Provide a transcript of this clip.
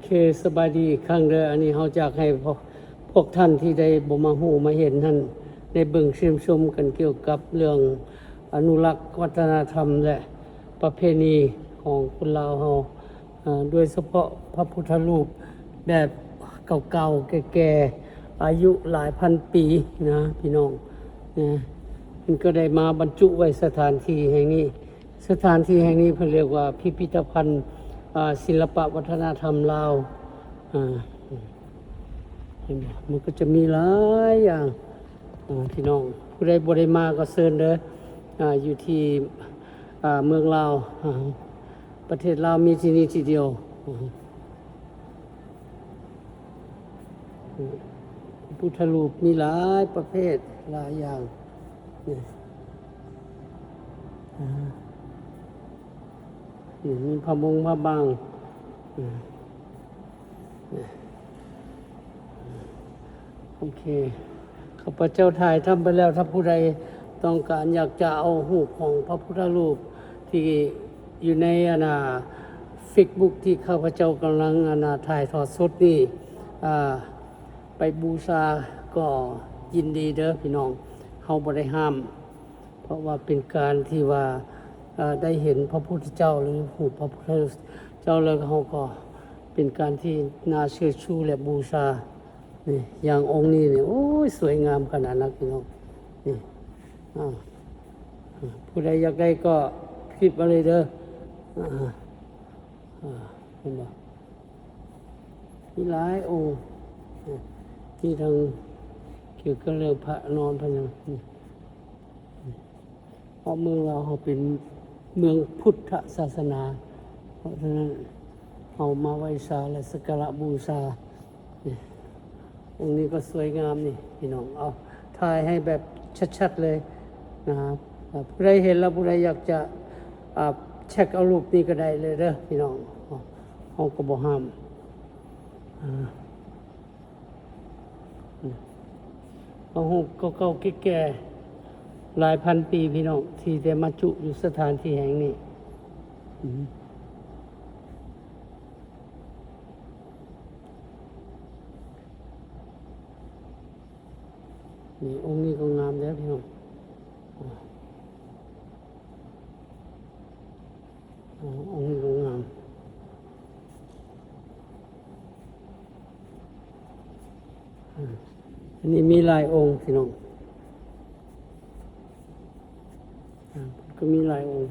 ເຄ ສະບາຍດີອີກຄັ້ງເດີ. ອັນນີ້ເຮົາຢາກໃຫ້ພວກ ພວກທ່ານທີ່ໄດ້ບໍ່ມາຮູ້ມາເຫັນຫັ້ນ ໄດ້ເບິ່ງຊຽມຊົມກັນກ່ຽວກັບເລື່ອງອະນຸລັກວັດທະນະທຳ ແລະ ປະເພນີຂອງຄົນລາວເຮົາ, ເອີ ໂດຍສະເພາະພະພຸດທະຮູບແບບເກົ່າໆ ແກ່ໆ ອາຍຸຫຼາຍພັນປີນະ ພີ່ນ້ອງນະ. ເພິ່ນກໍໄດ້ມາບັນຈຸໄວ້ສະຖານທີ່ແຫ່ງນີ້. ສະຖານທີ່ແຫ່ງນີ້ເພິ່ນຮຽກວ່າພິພິທະພັນ ອາ ສິລະປະວັດທະນະທຳລາວ. ອາ ເຫັນບໍ່? ມັນກໍຈະມີຫຼາຍຢ່າງ. ອາ ພີ່ນ້ອງຜູ້ໃດບໍ່ໄດ້ມາກໍເຊີນເດີ. ອາ ຢູ່ທີ່ ອາ ເມືອງລາວ ອາ ປະເທດລາວມີທີ່ນີ້ທີ່ດຽວ. ອາ ພະພຸດທະຮູບມີຫຼາຍປະເພດຫຼາຍຢ່າງ. ນີ້ ອາ ນີ້ມີພະບົງພະບາງ. ອາ ໂອເຄ ຂ້າພະເຈົ້າຖ່າຍທຳໄປແລ້ວ. ຖ້າຜູ້ໃດຕ້ອງການຢາກຈະເອົາຮູບຂອງພະພຸດທະຮູບທີ່ຢູ່ໃນ ອັນນ່າ ເຟສບຸກ ທີ່ຂ້າພະເຈົ້າກຳລັງ ອັນນ່າ ຖ່າຍທອດສົດນີ້ ອາ ໄປບູຊາກໍຍິນດີເດີພີ່ນ້ອງ, ເຮົາບໍ່ໄດ້ຫ້າມ. ເພາະວ່າເປັນການທີ່ວ່າ ເອີ ໄດ້ເຫັນພະພຸດທະເຈົ້າ ຫຼື ຮູບພະພຸດທະເຈົ້າ ແລ້ວເຮົາກໍເປັນການທີ່ໜ້າເຊີດຊູ ແລະ ບູຊາ. ນີ້ ຢ່າງອົງນີ້ນີ້ ໂອ້ຍ ສວຍງາມຂະໜາດນັກພີ່ນ້ອງ. ນີ້ ອາ ຜູ້ໃດຢາກໄດ້ກໍພິມມາເລີຍເດີ. ອາ ອາ ເຫັນບໍ່? ມີຫຼາຍອົງ ມີທັງກ່ຽວກັບເລື່ອງພະນອນພະຫຍັງ. ເພາະເມືອງລາວເຮົາເປັນເມືອງພຸດທະສາສະໜາ, ເພາະສະນັ້ນເຮົາມາໄຫວ້ສາ ແລະ ສັກກາລະບູຊາ. ນີ້ ອົງນີ້ກໍສວຍງາມນີ້ພີ່ນ້ອງ. ເອົາ ຖ່າຍໃຫ້ແບບຊັດໆເລີຍນະ. ເອີ ຜູ້ໃດເຫັນແລ້ວ ຜູ້ໃດຢາກຈະ ອາ ເຊັກເອົາຮູບນີ້ກໍໄດ້ເລີຍເດີພີ່ນ້ອງ, ເຮົາກໍບໍ່ຫ້າມ. ອາ ເອົາຮູບເກົ່າໆແກ່ໆ ຫຼາຍພັນປີພີ່ນ້ອງ ທີ່ໄດ້ມາຈຸຢູ່ສະຖານທີ່ແຫ່ງນີ້. ອືມ ນີ້ ອົງນີ້ກໍງາມເດ້ພີ່ນ້ອງ. ອໍ ອົງນີ້ກໍງາມ. ອາ ອັນນີ້ມີຫຼາຍອົງພີ່ນ້ອງ, ອາ ກໍມີຫຼາຍອົງ.